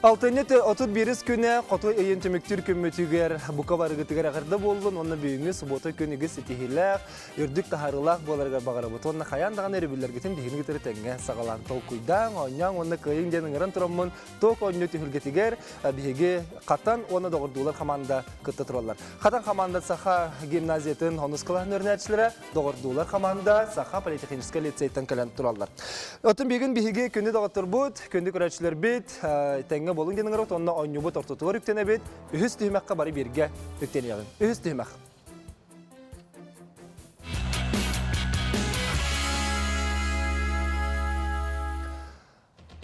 Алтынньы 31 күнэ хоту ыйын түмүктүүр күммүтүгэр бука барыгытыгар эҕэрдэ буоллун уонна бүгүҥҥү субуота күн үгүс ситиһиилээх, үрдүк таһаарыылаах буоларыгар баҕарабыт уонна хайаан даҕаны өрөбүллэргитин биһигини кытары тэҥҥэ саҕалаан толкуйдааҥ, оонньооҥ уонна кыайыҥ диэн ыҥыран тураммын Ток оонньуу түһүлгэтигэр биһиги Хатан уонна Доҕордуулар хамаанда кытта тураллар. Хатан хамаанда Саха гимназиятын онус кылааһын үөрэнээччилэрэ, Доҕордуулар хамаанда Саха политехническай лицейтэн кэлэн тураллар. Оттон бүгүн биһиги күндү доҕотторбут, күндү көрөөччүлэрбит тэҥҥэ буолуҥ диэн ыҥырабыт уонна оонньуубут ортотугар үктэнэбит. Үһүс түһүмэххэ бары бииргэ үктэниэҕиҥ. Үһүс түһүмэх.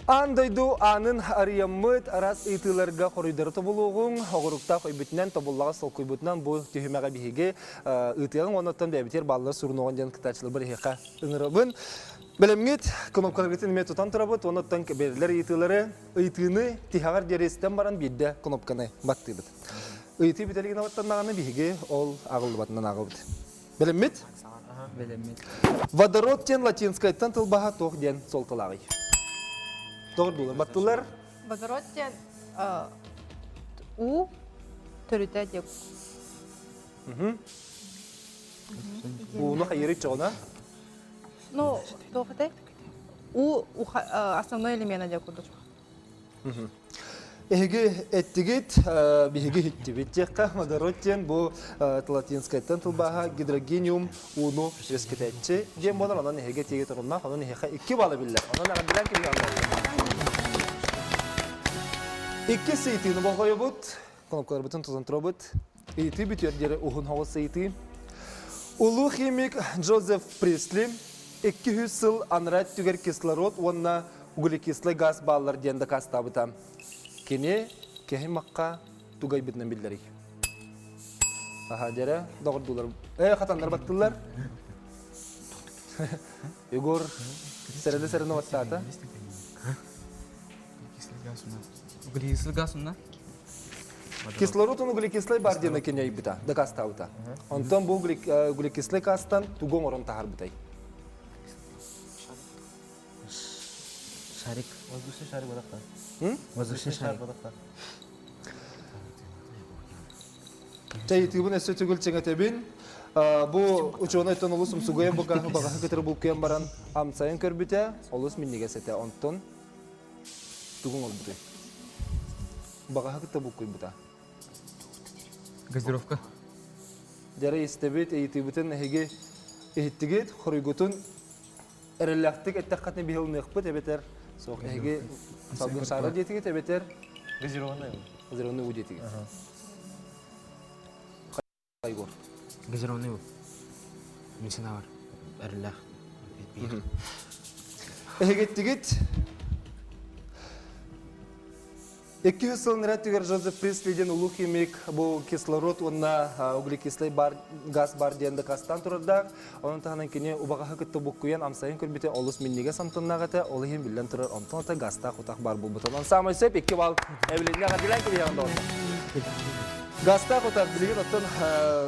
Аан дойду аанын арыйаммыт араас ыйытыыларга хоруйдары тобулуоҕуҥ, оҕуруктаах өйбүтүнэн, тобуллаҕас толкуйбутунан бу түһүмэҕи биһиги ыытыаҕыҥ уонна оттон бэйэбитигэр бааллар сурунуоҕун диэн кытааччыларбар эһиэхэ ыҥырабын. Бэлэмҥит кнопкаларгытын эмиэ тутан турабыт уонна оттон бэриллэр ыйытыылары ыйытыыны тиһэҕэр диэри истэн баран биирдэ кнопканы баттыыбыт. Ыйытыы бүтэригин абаттаннаҕына биһиги ол аҕыллыбатынан ааҕабыт. Бэлэммит? Бэлэммит. Водород диэн латинскайтан тылбаһа туох диэн суолталааҕый? Доҕордуулар баттылар. Водород диэн уу төрүтэ диэн. Ууну хайыры чоҕуна? Ну, туох этэй? Уу основной элемент диэн курдук. Эһиги эттигит, биһиги иһиттибит диэххэ, водород диэн бу латинскайтан тылбааһа гидрогениум ууну үөскэтээччи диэн буолар, онон эһиги этиигэ торуннаах, онон эһиэхэ икки балл биллэр. Онон эҕэрдэлээн киһи Иккис ыйытыыны болҕойобут, кнопкаларбытын тутан турабыт. Ыйытыы бүтүөр диэри уһун соҕус ыйытыы. Улуу химик Джозеф Присли 200 сыл анараа өттүгэр кислород уонна углекислый газ бааллар диэн дакаастаабыта. Кини киһи махха тугайбытынан биллэрий. Аха, дьэрэ, доҕордуулар. Э, хатаннар баттылар. Егор сэрэнэ-сэрэнэ баттаата. Углекислый газ унна? Кислород углекислый бар диэн кини ыйбыта, дакаастаабыта. Онтон бу углекислый газтан тугу оҥорон таһаарбытай? Шарик. Воздушный шарик бодақта. Воздушный шарик бодақта. Чайытыыбын өссө түгүл чэҥэтэбин. Бу учуонайтан олус умсугуйан баҕаһы кытары булкуйан баран амсайын көрбүтэ, олус минньигэс этэ. Онтон тугу оҥорбутуй? Баҕаһы кытта булкуйбута. Газировка. Дьара истэбит, ыйытыыбытын эһиги иһиттигит, хоруйгутун эрэллээхтик эттэххитинэ биһи ылыныахпыт эбэтэр суох эһиги салгын шара диэтигит эбэтэр газированный газированный уу диэтигит. Егор. Газированный уу. Мин санаабар эрэллээх. Эһигиттигит 200 сыл түгэр Жозеф Присли диэн улуу химик бу кислород уонна углекислый бар, газ бар диэн дакаастаан турардаах. Онон таһынан кини убаҕаһы кытта буккуйан амсайын көрбүтэ олус минньигэс амтаннаах этэ. Ол иһин биллэн турар онтон ата газтаах утах бар буолбут. Онон саамай сөп 2 балл эбилиннэ эҕэрдэлээн кэбиһэҕин доҕоттор. Газтаах утах билигин оттон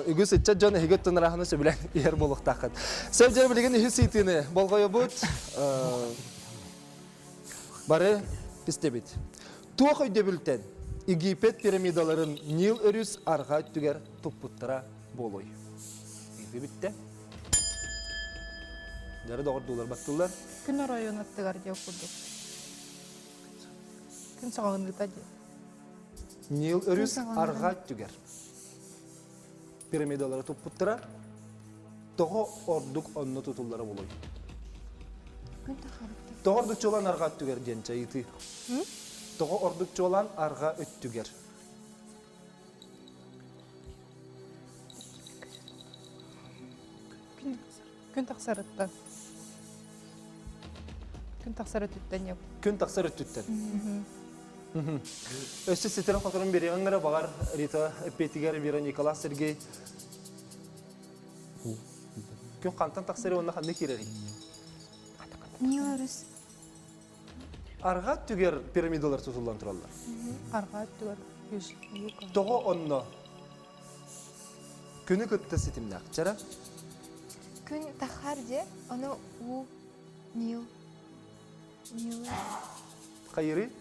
үгүс ыччат дьон эһиги оттон ыраахыны сөбүлээн иһэр буолуохтааххыт. Сөп дьэ билигин үһүс ыйытыыны болҕойобут. Бары истэбит. Туох өйдөбүлтэн Египет пирамидаларын Нил өрүс арҕаа өттүгэр туппуттара буолуой? Ыйытыы бүттэ. Дьары доҕордуулар баттылар. Күн оройун аттыгар диэх курдук. Күн саҕаланыыта диэн. Нил өрүс арҕаа өттүгэр пирамидалары туппуттара тоҕо ордук онно тутуллара буолуой? Тоҕо ордук чуолаан арҕаа өттүгэр диэн чайытыы. Тоҕо ордук чуолаан арҕаа өттүгэр? Күн тахсарыттан. Күн тахсар өттүттэн Күн тахсар өттүттэн. Өссө ситэрэн-хоторон биэриэҕиҥ эрэ баҕар Рита эппиэтигэр Вера Николас Сергей Күн хантан тахсарый уонна ханна киирэрий? Нил өрүс. Арҕаа өттүгэр пирамидалар тутуллан тураллар. Арҕаа өттүгэр Тоҕо онно күнү кытта ситимнээх чара? Күн тахар же, ону уу Нил. Нил. Хайыры?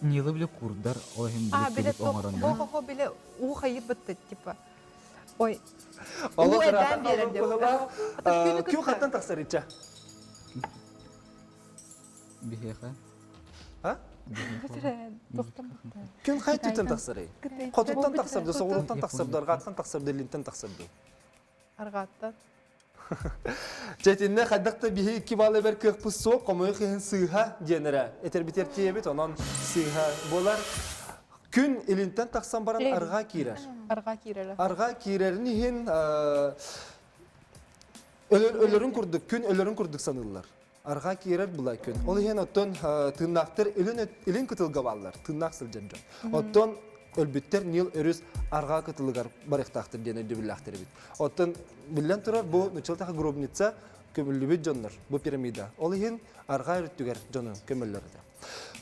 Нилы биле курдар, ол иһин А, биле биле күлүк оҥорон хо хо биле уу хайып бытты типа. Ой. Олох Уу ыраатан эбээн биэрэр хаалбыт деп. быһыылаах. Күнү Күн кытта. хантан тахсар иччэ? Биһиэхэ. А? Тоқтам. Күн хай түтэн тахсарый? Хотуттан тахсар ду, соҕурууттан тахсар ду, арҕааттан тахсар ду, илинтэн тахсар ду. Арҕааттан. Чэтиннэ хайдах да биһи икки баал эбэр кыахпыт суох, хомойуох иһин сыыһа диэн эрэ этэрбитэр тиийэбит, онон сыыһа буолар. Күн илинтэн тахсан баран арҕаа киирэр. Арҕаа киирэр. Арҕаа киирэрин иһин өлөрүн курдук, күн өлөрүн курдук саныыллар. Арҕаа киирэр була күн. Ол иһин оттон тыыннаахтар илин, илин кытылга бааллар, тыыннаах сылдьар дьон. Оттон өлбүттэр Нил өрүс арҕаа кытылыгар барыахтаахтар диэн өйдөбүллээхтэр эбит. Оттон биллэн турар бу нуччалатаха гробница көмүллүбүт дьоннор бу пирамида. Ол иһин арҕаа өрүттүгэр дьону көмөллөр этэ.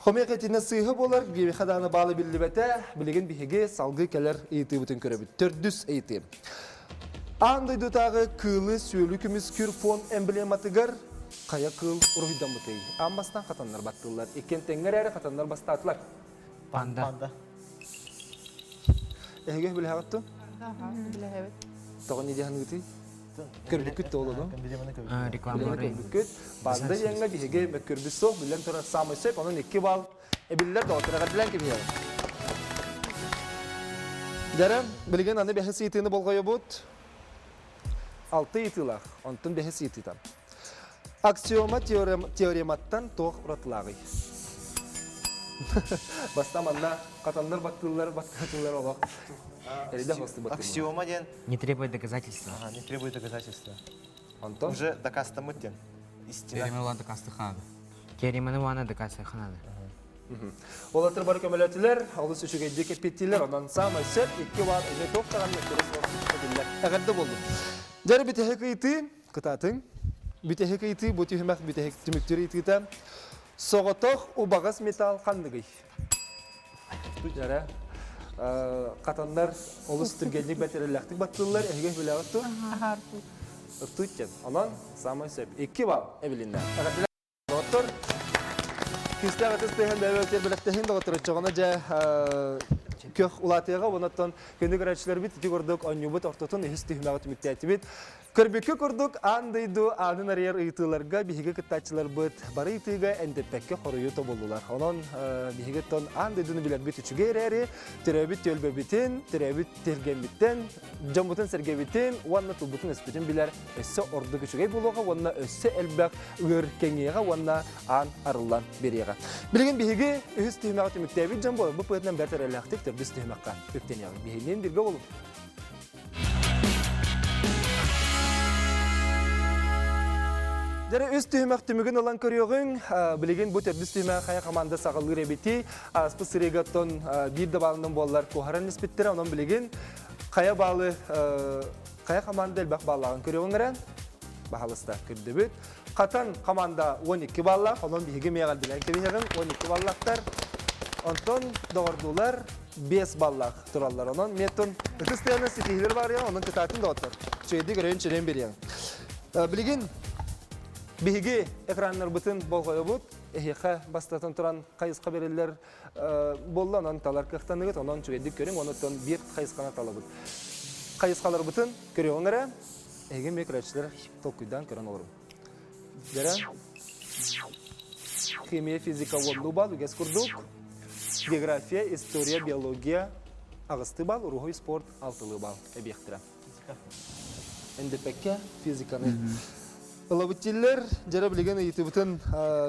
Хомуйах итиннэ сыыһа буолар, биэбиха даҕаны баалы биллибэтэ, билигин биһиги салгыы кэлэр ыйытыыбытын көрөбүт. Төрдүс ыйытыы. Аан дойдутааҕы кыылы-сүөлү көмүскүүр фонд эмблематыгар хайа кыыл уруһуйдаммытый? Аан бастаан хатаннар баттыыллар. Иккиэн тэҥҥэ эрээри хатаннар бастаатылар. Панда. Панда. Эһиги билэҕит дуо? Билэһэбит. Тоҕо не диэханыгытый? Көрбүккүт да олону. Реклама көрбүккүт. Панда диэҥҥэ биһиги мөккүрбүт суох, биллэн турар саамай сөп, онон икки балл эбиллэр доҕоттор эҕэрдэлээн кэбиһиэҕиҥ. Дьэрэ, билигин аны бэһис ыйытыыны болҕойобут. Алты ыйытыылаах, онтон бэһис ыйытыыта. Аксиома теорематтан туох уратылааҕый? Бастаан манна хатаннар баттыыллар, баттаатылар олох. Эридэ хостубат. Аксиома диэн Не требует доказательства. Ага, не требует доказательства. Онтон? Уже дакастаммыт диэн. Истина. Теореманы уана дакастыханады. Теореманы уана дакастыханады. Олатыр бары көмөлөтүлэр, олус үчүгэйдик эппиттилэр, онон саамай сөп икки баар эмиэ туох даҕаны мөккүөрэ суох этиллэр. Эҕэрдэ буоллун. Дьэ, бүтэһик ыйытыы, кытаатыҥ. Бүтэһик ыйытыы, бу түһүмэх бүтэһик түмүктүүр ыйытыыта. Соҕотох убаҕас металл ханныгый? Дьэрэ, хатаннар олус түргэнник бэтэрэллээхтик баттыыллар, эһиги билэҕит ту? Ртуть диэн. Онон саамай сөп. Икки балл эбилиннэ. Доҕоттор, күүстээх ытыс тыаһын бэйэбитигэр бэлэхтэһин доҕоттор оччоҕуна дьэ көх улаатыаҕа онон күндү көрөөччүлэрбит ити курдук оонньуубут ортотун үһүс түһүмэҕи түмүктээтибит. Көрбүккэ курдук аан дойду аанын арыйар ыйытыыларга биһиги кыттааччыларбыт бары ыйытыыга эндэппэккэ хоруйу тобуллулар. Онон биһиги оттон аан дойдуну билэрбит үчүгэй эрээри, төрөөбүт түөлбэбитин, төрөөбүт тиргэммиттэн, дьоммутун-сэргэбитин уонна тылбытын-өспүтүн билэр өссө ордук үчүгэй буолуоҕа уонна өссө элбэх ыыр кэҥиэҕэ уонна аан арыллан биэриэҕэ. Билигин биһиги үһүс түһүмэҕи түмүктээбит дьон буолар бу пыатынан бэрт эрэллээхтик төрдүс түһүмэххэ үктэниэҕиҥ. Биһигинниин бииргэ буолуҥ. Дьэрэ үс түһүмэх түмүгүн ылан көрүөҕүҥ. Билигин бу төрдүс түһүмэх хайа команда саҕалыыр эбити. Ааспыт сырыыга оттон биир да баалынан буоллар куоһаран испиттэрэ. Онон билигин хайа баалы хайа команда элбэх бааллааҕын көрүөҕүҥ эрэ. Баһалыста көрдөбүт. Хатан команда 12 баллаах, онон биһиги миэҕэлдилэн кэбиһэҕин 12 баллаахтар. Онтон доҕордуулар 5 баллаах тураллар. Онон миэттон ытыс тыаны ситиһилер бар я, онон кытаатын доҕоттор. Чөйдү көрөйүн чөрөйүн бериэҥ. Билигин биһиги экраннарбытын болҕойобут. Эһиэхэ бастатан туран хайысха бериллэр буолла, онон талар кыахтаныгыт, онон үчүгэйдик көрүҥ, онуттан биир хайысханы талабыт. Хайысхаларбытын көрүөҕүҥ эрэ, эһиги эмиэ көрөөччүлэр толкуйдаан көрөн олоруҥ. Дьэрэ, химия, физика уоннуу бал, үгэс курдук. География, история, биология аҕыстыы бал, уруһуй, спорт алтылыы бал эбиэхтэрэ. НДПК физиканы ылабыттиллэр. Дьэрэ билигин ыйытыбытын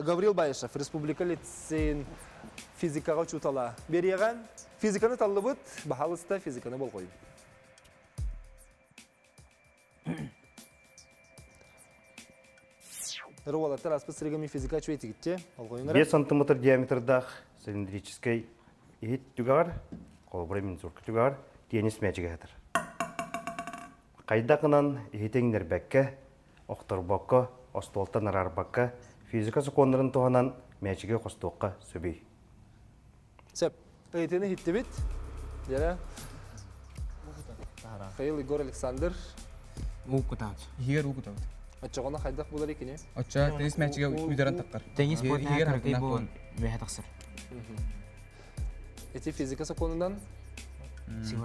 Гаврил Баишев, республика лицейин физикаҕа учуутала. Бериэҕэ физиканы таллыбыт, баһаалыста физиканы болҕойун. Уолаттар аспыт сиригами физика үчүгэй Олгойуҥара. 5 сантиметр диаметрдаах цилиндрическэй иһит түгэҕэр, холобура мензурка түгэҕэр теннис мээчигэ сытар. Хайдах гынан иһити иҥнэрбэккэ, охторбокко, остуолтан араарбакка физика сокуоннарын туһанан мээчиги хостуохха сөбүй? Сөп. Ыйытыыны иһиттибит. Дьэрэ. Михаил Егор Александр. Уу кутаат. Иһигэр уу кутабыт. Оччоҕуна хайдах булар икини? Оччо теннис мээчигэ уйдаран таххар. Теннис спортун кыракый буолан үөһэ тахсар. Ити физика сокуонунан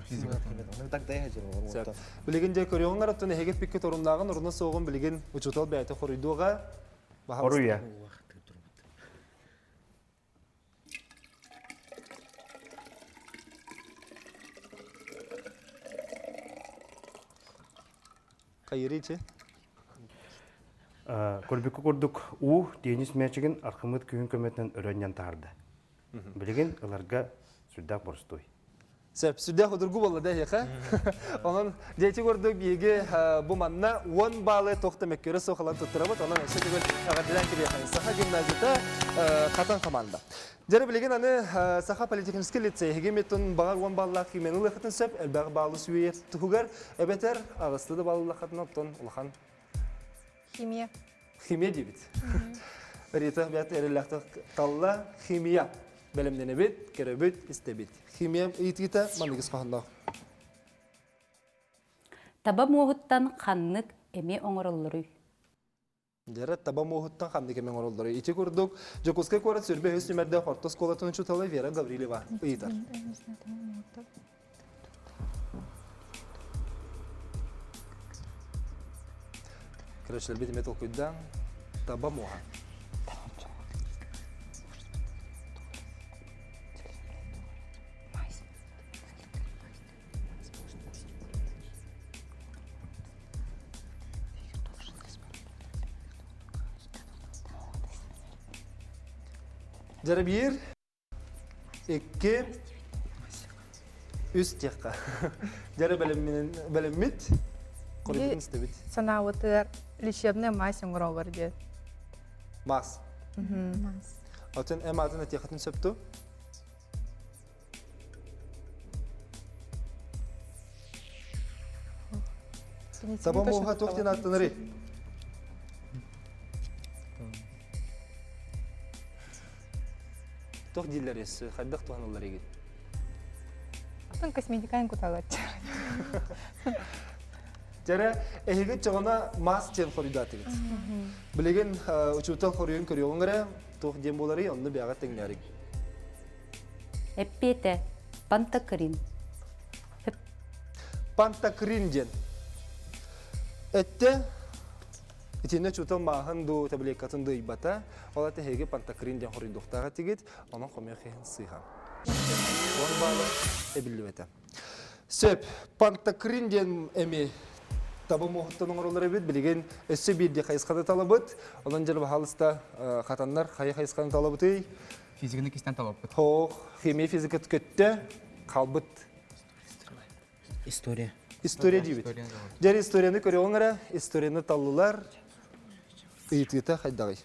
Физика. Билигин дьэ көрүөҕүҥ араттан эһиги пикки торумнааҕын оруна суоҕун билигин учуутал бэйэтэ хоруйдуоҕа. Хоруйа. Хайырыычы. Көрбүккэ курдук уу теннис мээчигин архымыт күүһүн көмөтүнэн өрө анньан таһаарда. Билигин ыларга сүрдээх боростуой. Сөп, сүрдээх удургу буолла да эһиэхэ. Онон дети курдук биһиги бу манна 10 баалы туох да мөккүөрэ суох ылан туттарабыт. Онон өссө төгүл эҕэрдэлээн кириэхэ. Саха гимназията хатан команда. Дьэрэ билигин аны Саха политехнический лицей эһиги меттун баҕар 10 баллаах химияны ылыаххытын сөп, элбэх баалы сүүйэр туһугар эбэтэр аҕысты да баллаххытын оттон улахан Химия. Химия диибит. Рита бэт эрэллээхтик талла химия. Бэлэмнэнэбит, көрөбүт, истэбит. Химия ыйытыыта манныгыс хоһонноох. Таба муоһуттан ханнык эми оҥороллоруй? Дьэрэ таба муоһуттан ханнык эми оҥороллоруй? Ити курдук Дьокуускай куорат сүрбэ үһүс нүмердээх орто оскуолатын учуутала Вера Гаврильева ыйытар. Көрөөччүлэрбит эмиэ толкуйдаан таба муоһа. Дьэрэ биир Икки, үс диэххэ. Дьэрэ бэлэммит, хоруйбутун истэбит. Санаабытыгар лечебная мазь оҥороллор диэн. Мас. Мас. Оттон эм атын этиэххитин сөп дуо? Таба муоха туох диэн ааттанарый? Туох дииллэр өссө? Хайдах туһаналлар игин? Атын косметикаң куталаччы. Дьэрэ, эһиги чоҕуна мас диэн хоруйдаатыгыт. Билигин учуутал хоруйун көрүөҕүҥ эрэ, туох диэн буоларый, онну бэйэҕэ тэҥнээрик. Эппиэтэ Пантокрин. Пантокрин диэн. Этте Итиннэ учуутал мааһын дуу, таблеткатын дуу ыйбата, ол ата эһиги пантокрин диэн хоруйдуохтаах этигит, онон хомуйах иһин сыыһа. Уон баала эбиллибэтэ. Сөп, пантокрин диэн эми таба муоһуттан оҥороллор эбит, билигин өссө биирдии хайысханы талабыт. Онон дьэ баһаалыста хатаннар хайа хайысханы талабытый? Физиканы кистэн талаппыт. Хоох, химия физика көттө, қалбыт История. История диибит. Дьэр историяны көрүөҕүҥ эрэ, историяны таллылар. Ыйытыыта хайдаҕый?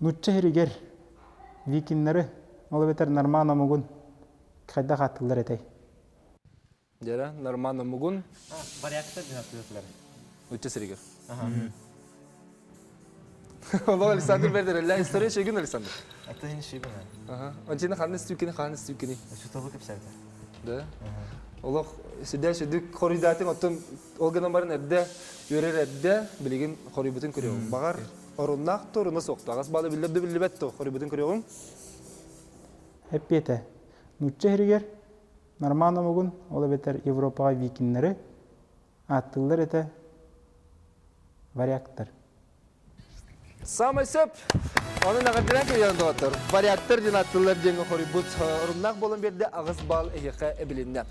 Нучча сиригэр викиннары, ол эбэтэр норман омугун хайдах ааттыыллар этэй? Дьэрэ, норман омугун Варягтар диэн ааттыыллар. Нучча сиригэр. Олох Александр Бердереллэ история шегин Александр. Это не шибина. Ага. Ончина ханна стүүкини хаан стүүкини. Учуталу кэпсээбитэ. Да. Олох сүдэ сүдүк хоруйдаатыҥ оттон ол гынан баран эрдэ үөрэр эрдэ билигин хоруйбутун көрүөҕүҥ. Баҕар оруннаах да оруна суох Аҕас баалы биллэр да биллибэт то хоруйбутун көрүөҕүҥ. Эппиэтэ. Нуучча сиригэр норман омугун, ол эбэтэр Европаҕа викиннары ааттыыллар этэ варягтар. Самай сөп. Онон эҕэрдэлээн кэбиһэн доҕоттор. Варягтар диэн аттылар диэҥҥэ хоруйбут оруннаах буолан биэрдэ аҕыс балл эһиэхэ эбилиннэ.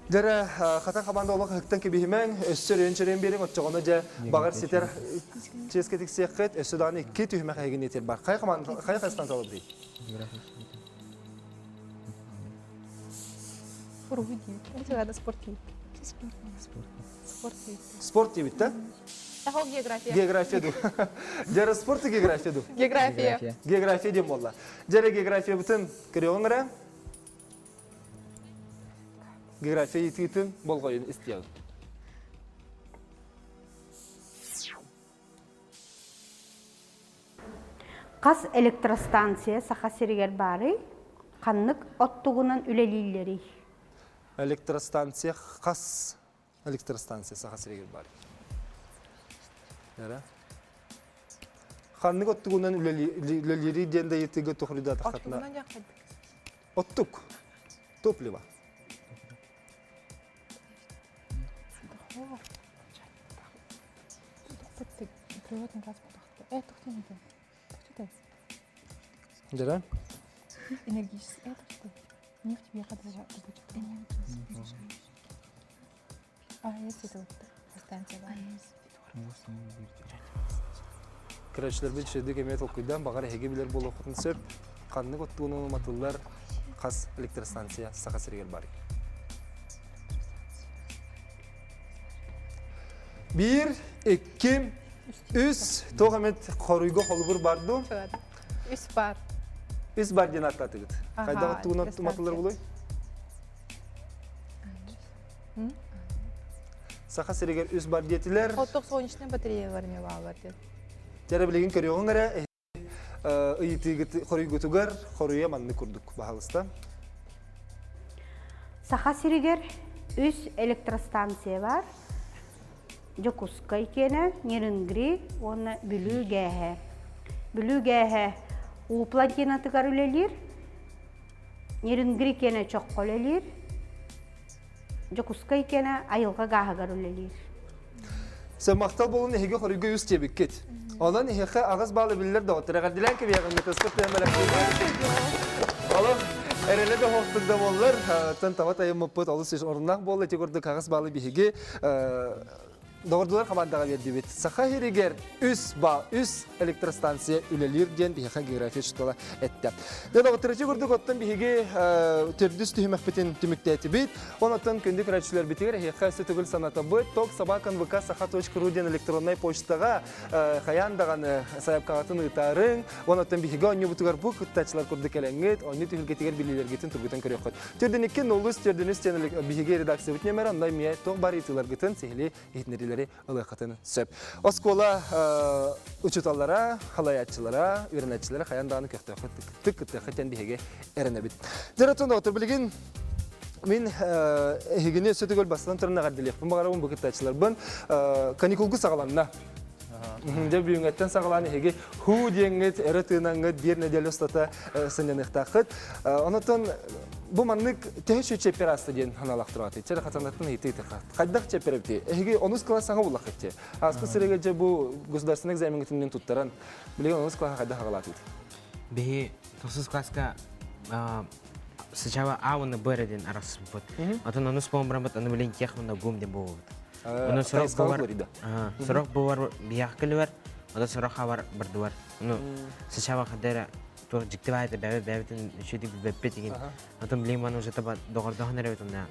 Дьэрэ, хатан хамаанда олох ыһыктан кэбиһимэҥ, өссө өрөйөн-чөрөйөн биэриҥ, оччоҕуна дьэ баҕар ситэр чиэскэ тиксиэххит, өссө даҕаны икки түһүмэх эһигини этэр бар. Хайа команда, хайа хайыстан талабытый? Уруһуй диибит. Это спорт диибит. Спорт диибит. Спорт диибит да? Тахол география. География ду. Дьэрэ спорт география ду. География. География диэн буолла. Дьэрэ географиябытын көрүөҕүҥ эрэ. География ыйытыытын болҕойун истиэҕиҥ. Хас электростанция Саха сиригэр баарый? Ханнык оттугунан үлэлииллэрий? Электростанция хас электростанция Саха сиригэр баар? Эрэ. Ханнык оттугунан үлэлиирий диэн да ыйытыыга тухрыдаатаххытына. Оттугунан дьаххайдык. Оттук. Топливо. Дьара? Энергический. Нефть Көрөөччүлэрбит үчүгэйдик эмиэ толкуйдаан, баҕар эһиги билэр буолуоххутун сөп. Ханнык оттуунан уматыллар хас электростанция Саха сиригэр барый? Биир, икки, үс. Туох эмит хоруйга холобур бар дуу? Үс бар. Үс бар диэн ааттаатыгыт. Хайдах оттуунан уматыллар булуй? Саха сиригэр үс бар диэтилэр. Оттох солнечный батареялар эмиэ бааллар диэн. Дьэ билигин көрүөҕүҥ эрэ ыйытыыгыт хоруйгутугар хоруйа маннык курдук баһалыста. Саха сиригэр үс электростанция бар. Дьокуускай киэнэ, Нерюнгри уонна Бүлүү гээһэ. Бүлүү гээһэ уу плотинатыгар үлэлиир, Нерюнгри киэнэ чоххо үлэлиир, Дьокуускай киэнэ айылҕа гааһыгар үлэлиир. Сэ махтал буолун эһиги хоруйга үс диэбиккит. Онон эһиэхэ аҕыс баал эбиллэр доҕоттор. Эҕэрдилээн кэбиһэҕиҥҥэ тыспыт Олох эрэлэ да хоохтук да буоллар, тан таба тайыммыппыт олус оруннаах буолла. Ити курдук аҕыс баалы биһиги Доҕордуулар хамаандаҕа биэрдибит. Саха сиригэр үс ба үс электростанция үлэлиир диэн биһиэхэ география учуутала эттэ. Дьэ доҕотторучу курдук оттон биһиги төрдүс түһүмэхпитин түмүктээтибит. Онон күндү көрөөччүлэрбитигэр эһиэхэ өссө төгүл санатабыт. Ток собака нвк саха.ру диэн электроннай почтаҕа хайаан даҕаны сайапкаҕытын ыытаарыҥ. Онон биһиги оонньуубутугар бу кыттааччылар курдук кэлэҥҥит, оонньуу түһүлгэтигэр билиилэргитин тургутан көрүөххүт. Төрдүнүкки нулус төрдүнүс диэн биһиги редакциябыт нөмөрө онно эмиэ туох баар ыйытыыларгытын сиһилии иһитиннэриилэри ылыаххытын сөп. Оскуола учууталлара, халайааччылара, үөрэнээччилэрэ хайаан даҕаны көхтөөххүт кыттыаххыт диэн биһиги эрэнэбит. Дьэ, оттон доҕоттор, билигин мин эһигини өссө төгүл бастатан туран эҕэрдэлиэхпин баҕарабын бу кыттааччыларбын. Каникулгу саҕаланна. Дьэ бүгүҥҥэттэн саҕалаан эһиги хуу диэҥҥит, өрө тыынаҥҥыт биир нэдиэлэ устата сынньаныахтааххыт. Онотон бу маннык төһө үчүгэй чэппиэр диэн ханалаах тураҕытый? Чэ хатанаттан ыйытыы Хайдах чэппиэрэбитий? Эһиги онус кылаас саҥа буллаххыт дии. Ааспыт сирэгэ дьэ бу государственный экзамеҥҥытын туттаран, билигин онус кылааһа хайдах аҕалаатыгыт? Биһи тохсус класска сначала А уонна Б эрэ диэн арахсыбыппыт. Атын онус буолан бараммыт, аны билин тех уонна ГУМ диэн буолбут. Ону сорох бувар, сорох бувар биһиэхэ кэлибэр, ота сорох хабар бардыбар. Ону сначала хадара туох дьикти баайта бэбэ бэбитин үчүгэй билбэппит игин. Атын билин маны уже таба доҕордоһон эрэбит онна.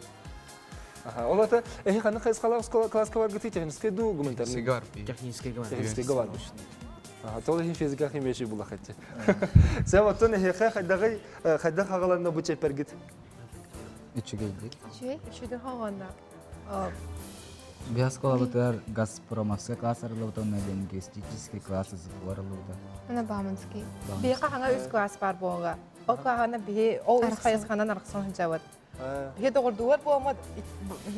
Ол ата эһи ханнык хайысхалаах класска баргытый технический дуу гуманитарный? Технический гуманитарный. Технический бар. Ол иһин физика химия булахатчы. Сэ оттон эһиэхэ хайдаҕый хайдах аҕаланна бу чэппэргит? Үчүгэйдик. Үчүгэй? Үчүгэй хаҕаланна. Биһи оскуолабытыгар Газпромовскай класс арыллыбыта уонна лингвистический класс СГУ арыллыбыта. Ана Бауманский. Биһиэхэ хаҥа үс класс бар буолла. Ол клаһана биһи ол үс хайысханан арахсан сылдьабыт. Биһи доҕордуулар буоламмыт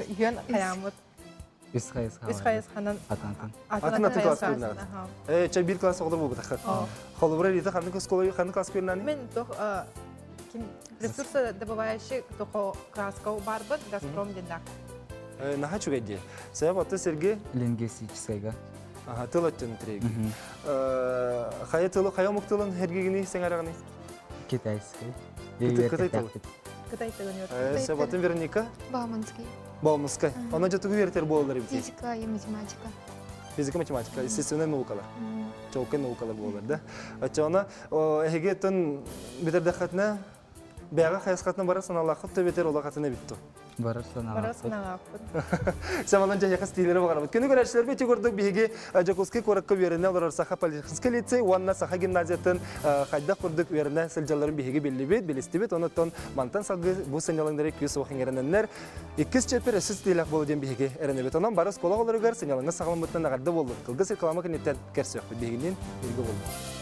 үһүөн хайааммыт. Үс хайысха. Үс хайысханан Атын-атын. Атын атын класс көрүнэҕит. Ээ, чэ биир класс оҕолор буолбатаххыт. Холобура, Рита ханнык оскуола ханнык класс көрүнэний? Мен тох ким ресурсы добывающий тохо класска барбыт Газпром дендак. Наһаа үчүгэй дии. Себеп аты Сергей? Лингвистическайга. Аха, тыл өттүн тирейг. Хайа тылы, хайа омук тылын хергигини сеңараҕыный? Китайский. Кытай тылы. Кытай тылын Себеп атын Вероника? Бауманский. Бауманскай. Она же тугу үөрэтэр буолалар эбит. Физика и математика. Физика, математика, естественная наукалар. Чолкай наукалар буолалар, да? Оччоҕуна эһиги оттон бүтэрдэххитинэ бэйэҕэ хайысхатынан барар санаалааххыт төбөтөр улахатын эбит ту. Барар Барар санаалаахпыт. санаалаахпыт. Сэмалан дьэһиэхэ стилери баҕарабыт. Күнү көрөөччүлэрбит ити курдук биһиги Дьокуускай куоракка үөрэнэ олорор Саха политехническэй лицей уонна Саха гимназиятын хайдах курдук үөрэнэ сылдьалларын биһиги биллибит, билистибит. Онуттан мантан салгыы бу сынньалаҥнары күүс уох иҥэрэнэннэр иккис чиэппэр өссө стилэх буолуо диэн биһиги эрэнэбит. Онон бары оскуола оҕолоругар сынньалаҥҥа саҕаламмыттан эҕэрдэ буоллун. Кылгас реклама кэнниттэн көрсүөхпүт. Биһигинниин бииргэ буоллун.